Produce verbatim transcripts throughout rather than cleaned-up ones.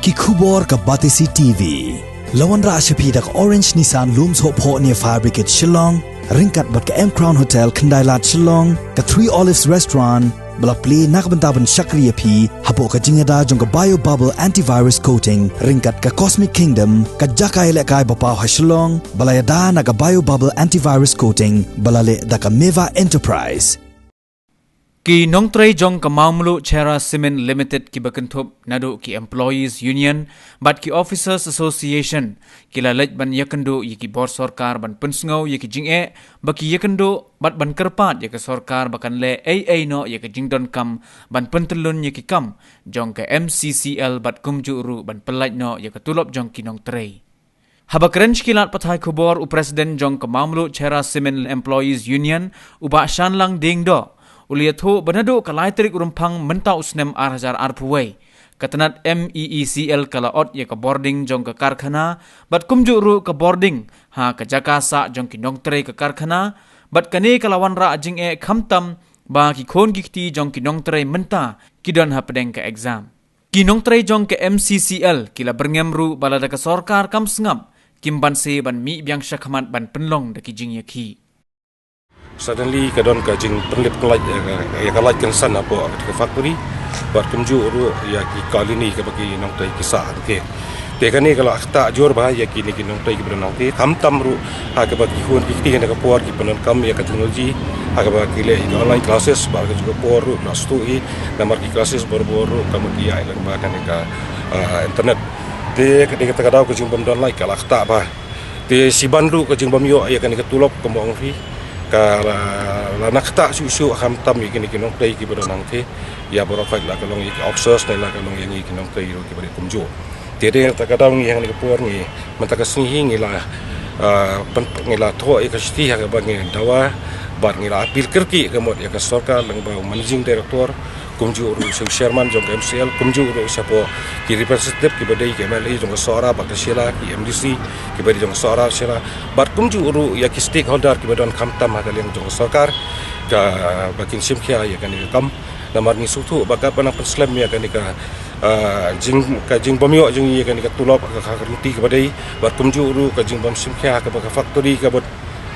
Ki khubor ka Batesi T V. La wanrah sha phi da ka Orange Nissan Lum Sohphoh near Fire Brigade Shillong, ryngkat bad ka M Crown Hotel Khyndailad Shillong, ka Three Olives Restaurant, ba la plie na ka bynta ban shakri ïa phi hapoh ka jingïada jong ka Bio Bubble Antivirus Coating, ryngkat ka Cosmic Kingdom, ka jaka ïalehkai ba paw ha Shillong, ba la ïada na ka Bio Bubble Antivirus Coating, ba la leh da ka Meva Enterprise. Ki nongtrei jong ka Mawmluh Cherra Cement Limited kiba kynthup naduh ki Employees Union bad ki Officers Association ki la leit ban ïakynduh ïa ki bor sorkar ban pynsngew ïa ki jingeh ba ki ïakynduh bad ban kyrpad ïa ka sorkar ba kan leh ei ei noh ïa ka jingdonkam ban pyntyllun ïa ki kam jong ka M C C L bad kumjuh ruh ban pyllait noh ïa ka tulop jong ki nongtrei. Haba kren sha ki lad pathai khubor u President jong ka Mawmluh Cherra Cement Employees Union, u Bah Shanlang Diengdoh, u la ïathuh ba naduh ka lai tarik Rymphang mynta u snem ar hajar arphew wei, ka tnat M E E C L ka la ot ïa ka bording jong ka karkhana bad kumjuh ruh ka bording ha ka jaka sah jong ki nongtrei ka karkhana, bad kane ka la wanrah jingeh khamtam ba ki khun ki kti jong ki nongtrei mynta ki don hapdeng ka exam. Ki nongtrei jong ka M C C L ki la byrngem ruh ba lada ka sorkar kam sngap, kim banse ban mih biang shakhmat ban pynlong da ki jingïakhih. Suddenly ka don ka jingpynlip ka light, eh, ka, ïa ka light kynsan hapoh ka factory, bad kumjuh ruh ïa ki colony kaba ki nongtrei ki sah hangtei. Te kane ka la ktah jur bha ïa kine ki nongtrei kiba don hangtei, khamtam ruh ha kaba ki khun ki kti ha kane ka por ki pyndonkam ïa ka technology, ha kaba ki leh ïa ka online classes, bad ka juh ka por ruh la sdang hi, namar ki classes barabor ruh ka mut ïa ïa lem bad kane ka, ah, internet. Te ka dei kata ka daw ka jingbym don light ka la ktah bha. Te shiban ruh ka jingbym ïoh ïa kane ka tulop kumba ong phi, ka la, la na ktah shuh shuh khamtam ïa kine ki nongtrei kiba don hangtei. Ïa baroh khoit la ka long ïa ki officers ne la ka long ïa ngi ki nongtrei ruh kiba dei kumjuh. Te dei kata ka daw ngi ha kane ka por ngi, mynta ka sngi hi ngi la, ah, pyn-, ngi la thoh ïa ka shithi ha kaba ngi dawa, bad ngi la appeal kyrkieh ka mut ïa ka sorkar lyngba u Managing Director, kumjuh ruh u Chairman jong ka M C L, kumjuh ruh shapoh ki representative kiba dei ki M L A jong ka Sohra bad ka Shella, ki M D C kiba dei jong ka Sohra Shella, bad kumjuh ruh ïa ki stakeholder kiba don khamtam ha ka liang jong ka sorkar, kaba kin shim khia ïa kane ka kam. Namar ngi sngewthuh ba katba nang pynslem ïa kane ka, ah, jing, ka jingbym ïoh jong ngi ïa kane ka tulop ha ka, ka rynti kaba dei, bad kumjuh ruh ka jingbym shim khia kaba ka factory kaba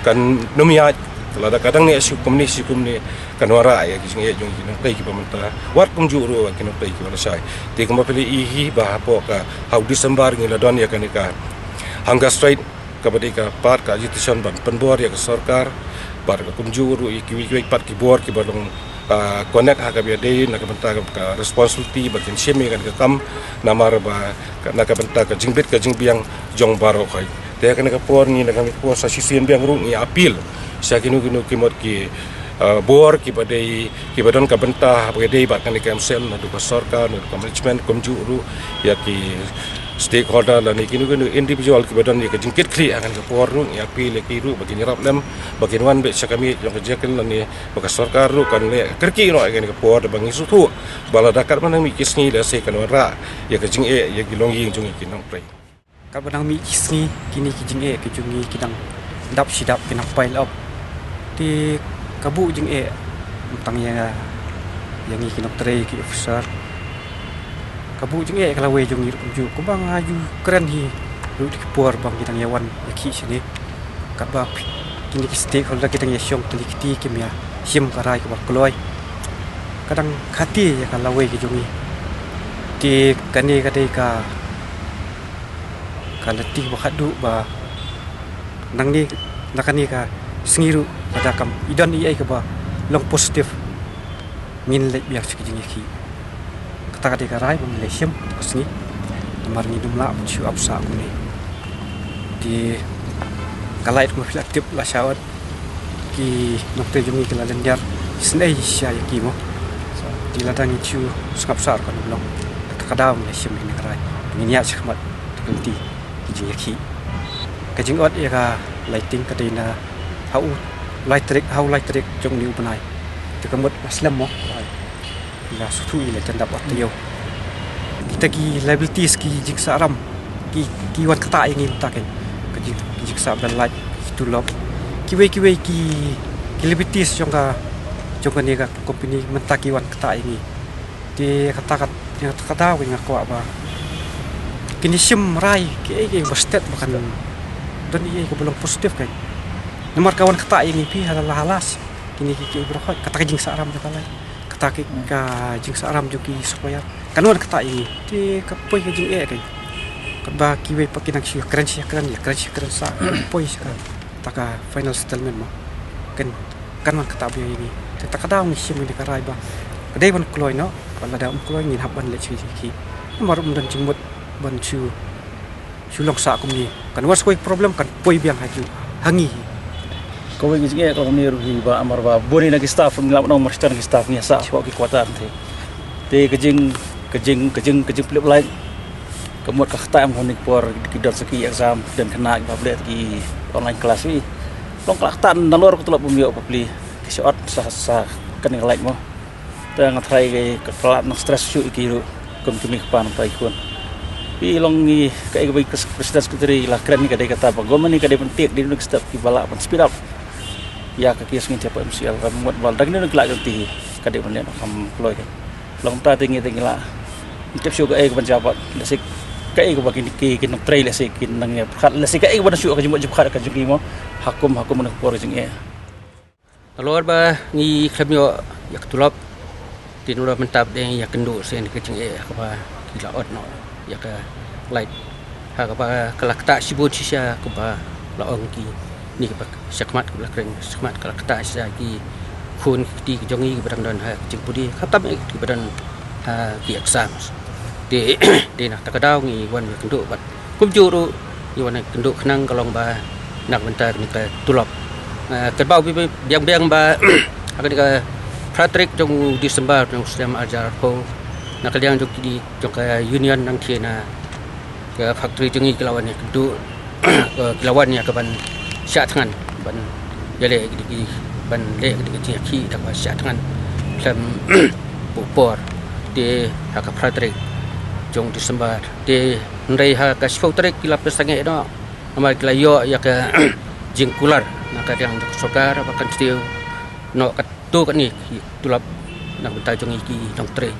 kan nym ïaid, lada ka dang neh shu kumne shu kumne, kan wanrah ïa ki jingeh jong ki nongtrei kiba mynta, wat kumjuh ruh ki nongtrei kiba lashai. Te kumba phi la ïohi ba hapoh ka, ha u December ngi la don ïa kane ka hunger strike, kaba dei ka part ka agitation ban pynbor ïa ka sorkar, bad ka kumjuh ruh ïa kiwei kiwei pat ki bor kiba long, ah, connect ha kaba ïadei na ka bynta ka responsibility ba kin shim ïa kane ka kam, namar ba ka, na ka bynta ka jingbit ka jingbiang jong baroh khoit. Te kane ka por ngi na kane ka por sa shisien biang ruh ngi appeal sha kino kino ki mut ki, ah, bor kiba dei kiba don ka bynta ha kaba ïadei bad kane ka M C L, naduh ka sorkar, naduh ka management, kumjuh ruh ïa ki stakeholder lane kino kino individual kiba don ïa ka jingkitkhlieh ha kane ka por ruh, ngi appeal ïa ki ruh ba kin ïarap lem, ba kin wan beit sha ka miej jong ka jingkyrmen lane ba ka sorkar ruh kan leh kyrkieh noh ïa kane ka por, ba ngi sngewthuh ba lada katba nang mih ki sngi lehse kan wanrah ïa ka jingeh ïa ki longïing jong ngi ki nongtrei. Katba nang mih ki sngi kine ki jingeh ki jong ngi ki dang dap shi dap ki nang pile up. Te ka buh jingeh, ym tang ïa, ïa ngi ki nongtrei ki officer. Ka buh jingeh ka lawei jong ngi ruh kumjuh, kumba nga ju kren hi ruh da ki por ba ngi dang ïa wan ïa ki shane. Katba phi, kine ki stakeholder ki dang ïa shong tylli ki kti kim ïa shim ka rai kaba kloi. Ka dang khati ïa ka lawei ka jong ngi. Te kane ka dei ka, ka lynti ba khatduh ba nangne, na kane ka sngi ruh lada kam i don ei ei kaba long positive, ngin leit biang sha ki jingïakhih. Kata ka dei ka rai ba ngi la shim kata ka sngi. Namar ngi nym lah ban shu ap sah kumne. Te ka light kumba phi la tip lashai, ki nongtrei jong ngi ki la lyndiar isynei shisha ïa ki mo. Te lada ngin shu sngap sah ruh kan ym long. Kata ka daw ngi la shim ïa kane ka rai, ngin ïaid shakhmat da ka lynti ki jingïakhih. Ka jingot ïa ka lighting ka dei na ha u lai tarik, ha u lai tarik jong une u bnai. Te ka mut ba slem mo. Ngi la sngewthuh ïa la jan dap wat taïew. Kita ki liabilities ki jingsah ram ki, ki wan ktah ïa ngi mynta kein. Ka jing, ki jingsah bell light, ki tulop, kiwei kiwei ki, ki liabilities jong ka, jong kane ka company mynta ki wan ktah ïa ngi. Te kata ka, ïa kata ka daw nga kwah ba Kine shim rai ki ei ki ei ba stet ba kan don ei ki ba long positive kan. Namar ka wan kata ïa ngi phi hala la halas. Kine ki ki ei ba hoi kata ka jingsaram jong ka lai. Kata ki ka jingsaram jong ki supplier. Kan wan kata ïa ngi. Te ka poi ka jingeh kan. Katba kiwei pat ki nang shu ïakren shu ïakren ïakren shu ïakren sa. Poi sa ka. Ta ka final settlement mo. Kan kan wan kata ba ïa ngi. Te ta ka daw ngi shim ngi ka rai ba. Ka dei ban kloi noh. Ba lada um kloi ngin hap ban leh shu ki. Namar um don jingmut ban shu shu long sah kumne. Kan wan sa kawei problem kan poi biang ha ki ha ngi. Kawei ka jingeh ka long kumne ruh hi ba amar ba bun na ki staff ngi lap nong mar stan ki staff ngi sah shuwa ki quarter te. Te ka jing ka jing ka jing ka jing plip lai. Ka mut ka kata em hon ki por ki don sa ki exam ki don khynnah ki ba bleh ki online class hi. Long ka kata nalor ka tulop bym ïoh bapli. Ki shot sa sa kan ka lai mo. Te nga tharai ka pla nang stress shu ki ruh kum ki mi kpa nang trai khun. Pi long ngi ka ei ka bai ka president secretary la kren ka dei kata ba government ka dei ban tiek dei ban step ki ba lah ban speed up. Ïa ka case ngi te pa M C L ka mut bal dang ni ka lah ka ti ka dei ban leh kam kloi ka. Long ta te ngi te ngi lah. Tip shu ka ei ka ban jabat lehse ka ei ka ba ki ki ki nang trai lehse ki nang ïa pyrkhat lehse ka ei ka ban shu ka jingmut jingpyrkhat ka jong ki mo. Hakum hakum na ka por ka jingeh. Nalor ba ngi khlem ïoh ïa ka tulop. Te nalor mynta ba dei ïa kynduh sien ka jingeh ha kaba ki la ot noh ïa ka light. Ha kaba ka la ktah shibun shisha kaba la ong kine kiba shakhmat kaba la kren shakhmat ka la ktah shisha ki khun ki kti ki jong ngi kiba dang don ha ka jingpule khamtam eh kiba don ha ki exams. Te dei na kata ka daw ngi wan ïa kynduh bad kumjuh ruh ngi wan kynduh khnang ka long ba na ka bynta kane ka tulop. Eh, kynmaw biang biang ba ha kane ka phra tarik jong u December jong u snem ar hajar arphew na ka liang jong kine jong ka union nang khie na ka factory jong ngi ki la wan ïa kynduh, eh, ki la wan ïa ka ban shah thngan ban ïaleh kine ki ban leh kine ki jingïakhih da kaba shah thngan khlem buh por te ha ka phra tarik jong December. Te hynrei ha ka shiphew tarik ki la pynsangeh noh namar ki la ïoh ïa ka jingkular na ka liang jong ka sorkar ba kan siew noh katto katne ki tulop na ka bynta jong ngi ki nongtrei.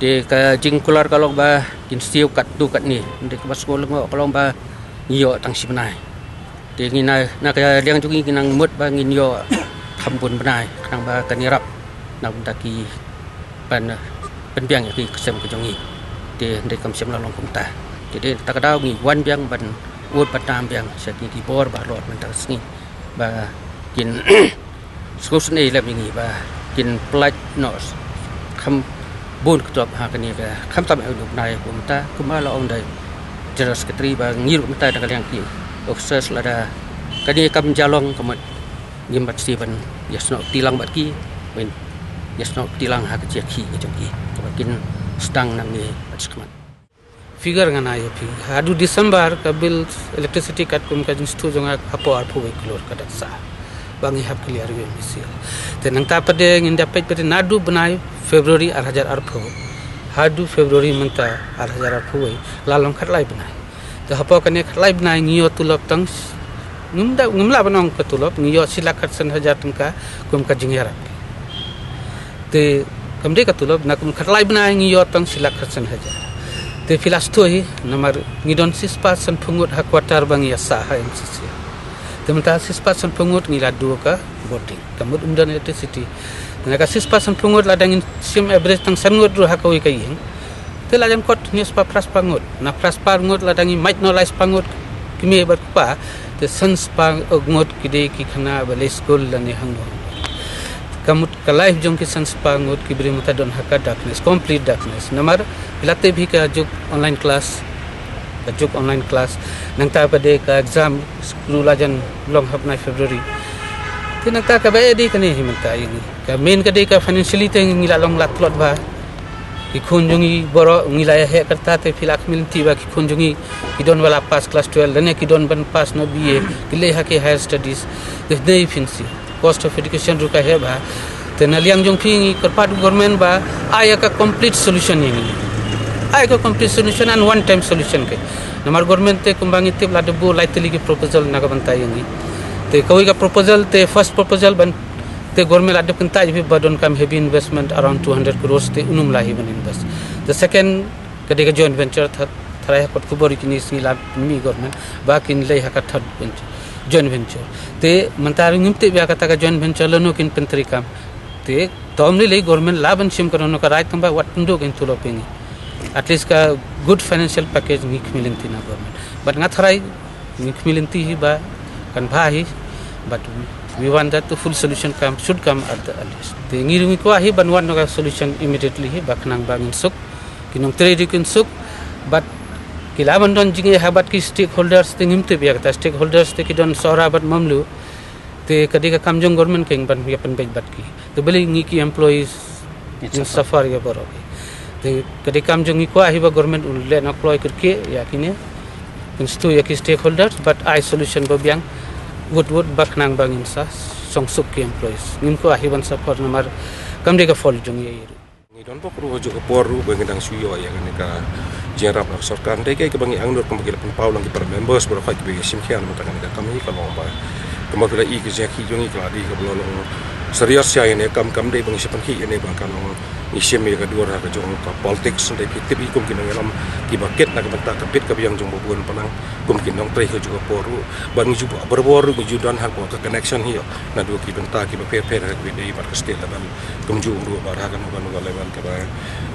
Te ka jingkular ka long ba kin siew katto katne hynrei kaba sngewlyngngoh ka long ba ngi ïoh tang shi bnai. Te ngi na na ka liang jong ngi ngi nang mut ba ngin ïoh kham bun bnai khnang ba kan ïarap na ka bynta ki ban pynbiang ïa ki ksem ka jong ngi. Te hynrei kam shym la long kumta. Te dei ta ka daw ngi wan biang ban ud ban tam biang sha ki ki bor ba lor mynta ka sngi ba kin sngewsynei lem ïa ngi ba kin pynlait noh kham bun ka tulop ha kane ka khamtam eh u bnai kumta kumba la ong da General Secretary ba ngi ruh mynta da ka liang ki officers lada kane kam ja long ka mut ngim pat sdie ban ïasnoh kti lang bad ki ban ïasnoh kti lang ha ka jingïakhih ka jong ki kaba kin sdang nangne bad shakhmat. Figure ngan ai ïa phi haduh December ka bill electricity katkum ka jingstad jong nga hapoh arphew wei klur ka dang sah ba ngi hap clear ïa M C L. Te nangta pat de ngin da peit pat de naduh bnai February ar hajar arphew haduh February mynta ar hajar arphew wei la long khatlai bnai. Te hapoh kane khatlai bnai ngi ïoh tulop tang ngim da ngim lah ban ong ka tulop ngi ïoh shi lak khatsan hajar tyngka kum ka jingïarap. Te kam dei ka tulop na kum khatlai bnai ngi ïoh tang shi lak khatsan hajar. Te phi la sngewthuh hi namar ngi don shispah sanphew ngut ha quarter ba ngi ïa sah ha M C C. Te mynta shispah sanphew ngut ngi la duh ka boarding. Ka mut um don electricity. Te na ka shispah sanphew ngut lada ngin shim average tang san ngut ruh ha kawei ka ïing. Te la jan kot hynñiewspah phraspah ngut. Na phraspah ngut lada ngi mait noh laispah ngut kmie bad kpa. Te sanspah ngut ki dei ki khynnah ba leit skul lane hangno. Ka mut ka life jong ki sanspah ngut ki briew mynta don ha ka darkness, complete darkness. Namar phi la tip hi ka juk online class, ka juk online class. Nangta pat de ka exam skul la jan long ha bnai February. Te nangta kaba eh dei kane hi mynta ïa ngi. Ka main ka dei ka financially te ngi la long la tlot bha. Ki khun jong ngi baroh ngi la ïa heh kata te phi la khmih lynti ba ki khun jong ngi ki don ba la pass class twelve lane ki don ban pass noh B A ki leit ha ki higher studies. Te dei phin siew cost of education ruh ka heh bha. Te na liang jong phi ngi kyrpad government ba ai ïa ka complete solution ïa ngi. Ai ka complete solution and one time solution ke. Namar government te kumba ngi tip la dep buh lai tylli ki proposal na ka bynta ïa ngi. Te kawei ka proposal te first proposal ban te government la dep kyntait ba donkam heavy investment around two hundred crores te um lah hi ban invest. The second ka dei ka joint venture, third Trai ha kot khubor ïa kine ki sngi la pynmih government ba kin leit ha ka third venture, joint venture. Te mynta ruh ngim tip ïa kata ka joint venture lano kin pyntreikam. Te tom lei lei government lah ban shim kano kano ka rai tang ba wat pynduh kin tulop ïa ngi. At least ka good financial package ngi khmih lynti na government. But nga tharai ngi khmih lynti hi ba kan bha hi, but we want that the full solution come, should come at the earliest. Te ngi ruh ngi kwah hi ban wan noh ka solution immediately hi ba khnang ba ngin suk, ki nongtrei ruh kin suk, but ki lah ban don jingïakhun bad ki stakeholders, te ngim tip ïa kata stakeholders te ki don Sohra bad Mamlu. Te ka dei ka kam jong government keiñ ban ïa pynbeit bad ki. Te balei ngi ki employees ngin suffer ïa baroh. Te ka dei kam jong ngi, kwah hi ba government un leh noh kloi kyrkieh ïa kine, un sngewthuh ïa ki stakeholders, but ai solution ba biang wut wut ba khnang ba ngin sa shong suk ki employees. Ngim kwah hi ban suffer namar kam dei ka fault jong ngi. Ngi don bok ruh ha kajuh ka por ruh ba ngi dang shu ïoh ïa kane ka jingïarap na ka sorkar. Dei kaei kaba ngi angnud kumba ki la pynpaw lang ki para members baroh khoit kiba ïashim khia na ka bynta kane ka kam hi, ka long ba kumba phi la i ka jingïakhih jong ngi ka la dei kaba la long serious ïa kane ka kam, kam dei ba ngi shu pynkhih ïa kane ba ka long ngi shim ïa ka dur ha ka jong ka politics. Dei phi tip hi kum ki nongïalam kiba kit na ka bynta ka bit ka biang jong ba bun palat, kum ki nongtrei ha kajuh ka por ruh ba ngi ju, barabor ruh ngi ju don hapoh ka connection hi naduh ki bynta kiba pher pher ha kaba ïadei bad ka state level. Kumjuh ruh bad ha kano kano ka level kaba,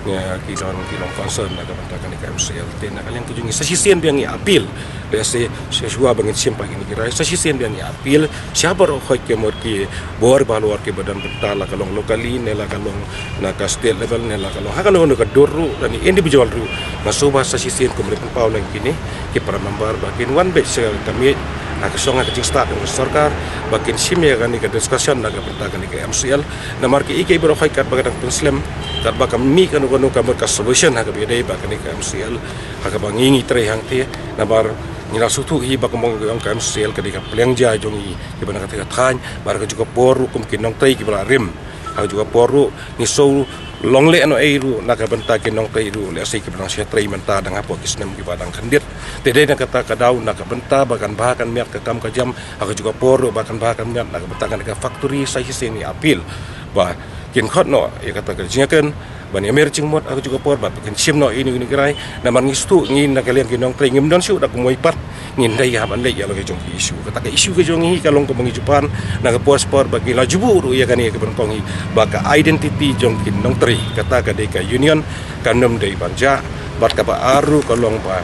eh, ki don, ki long concern na ka bynta kane ka M C L. Te na ka liang ka jong ngi sa shisien biang ngi appeal. Lehse shuwa ba ngin shim pat kine ki rai, sa shisien biang ngi appeal sha baroh khoit ki mut ki bor balor kiba don bynta, la ka long locally ne la ka long na ka state level ne la ka long ha kano kano ka dur ruh lane individual ruh. Nga sngewbha sa shisien kumba la pynpaw lang kine ki para member ba kin wan beit sha ka miej ha ka shong ha ka jingstad jong ka sorkar ba kin shim ïa kane ka discussion na ka bynta kane ka M C L. Namar kiei kiei baroh khoit katba ka dang pynslem, katba ka mih kano kano ka mut ka solution ha kaba ïadei bad kane ka M C L, ha kaba ngi ngi trei hangtei. Namar ngi la sngewthuh hi ba kumba ngi ong ka M C L ka dei ka pliang ja jong ngi kiba na katei ka thaiñ, bad ha kajuh ka por ruh kum ki nongtrei kiba la rim, ha kajuh ka por ruh ngi sngew long leh noh ei ruh na ka bynta ki nongtrei ruh, lehse kiba dang shu trei mynta dang hapoh ki snem kiba dang khyndiat. Te dei na kata ka daw na ka bynta ba kan bha kan miat ka kam ka jam, ha kajuh ka por ruh ba kan bha kan miat na ka bynta kane ka factory. Sa shisien ngi appeal ba kin khot noh ïa kata ka jingïakren ban ïamir jingmut ha kajuh ka por, ba kin shim noh ïa kine ki rai. Namar ngi sngewthuh ngi na ka liang ki nongtrei ngim don shuh da kumwei pat ngin dei hap ban leit ïa la ka jong ki issue. Kata ka issue ka jong ngi ka long kumba ngi ju pan na ka por sport ba ki la ju buh ruh ïa kane kaba nyngkong hi ba ka identity jong ki nongtrei, kata ka dei ka union, kan ym dei ban jah. Bad kaba ar ruh ka long ba,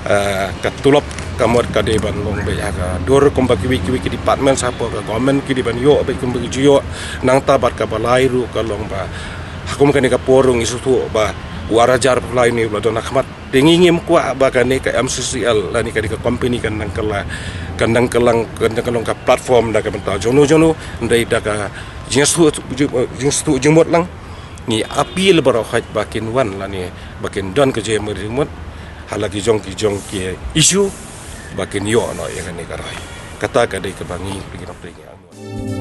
eh, ka tulop ka mut ka dei ban long beit ha ka dur kumba kiwei kiwei ki departments hapoh ka government ki dei ban ïoh beit kumba ki ju ïoh. Nangta bad kaba lai ruh ka long ba ha kum kane ka por ruh ngi sngewthuh ba u ar hajar phew lai ne u la don ha khmat. Te ngi ngim kwah ba kane ka M C C L lane kane ka company kan nang kylla, kan nang kyllang, kan nang kylla ka platform da ka bynta jongno jongno, hynrei da ka jingsngewthuh, jingsngewthuh jingmut lang. Ngi appeal baroh khoit ba kin wan lane ba kin don ka jingïamir jingmut ha la ki jong ki jong ki issue, ba kin ïoh noh ïa kane ka rai. Kata ka dei kaba ngi, ngi nongtrei ngi angnud.